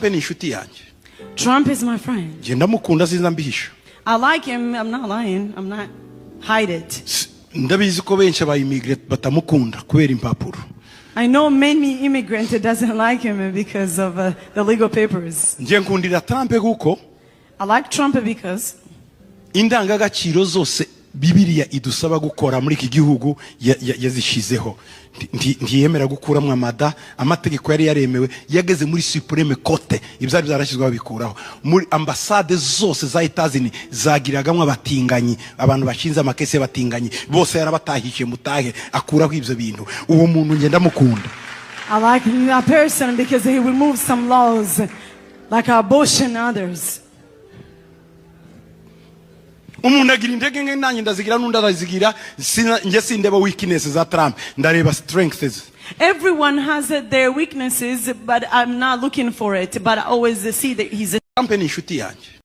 Trump ni inshuti yanjye. Trump is my friend. Njye ndamukunda, sinza mbihisha. I like him. I'm not lying. I'm not hide it. Ndabizi ko benshi aba immigrant batamukunda kubera impapuro. I know many immigrants that doesn't like him because of the legal papers. Njye nkundira Trump kuko I like Trump because indangagaciro zose Bibiliya idusaba gukora muri iki gihugu yazishizeho. Ntiyemera gukuramo amada, amategeko yari yaremewe yageze muri Supreme Court, ibyari byarashyizweho babikuraho. Muri ambasade zose za Etazini zagiragamo abatinganyi, abantu bashinze amakesi y'abatinganyi, bose yarabatahije, mutahe, akuraho ibyo bintu. Uwo muntu njye ndamukunda. I like that person because he removed some laws like abortion and others. Umuntu agira intege nke, nanjye ndazigira, n'undi arazigira. Njye sindeba weakness za Trump, ndareba strengths. Everyone has their weaknesses, but I'm not looking for it. But I always see that he's a Trump ni inshuti yanjye.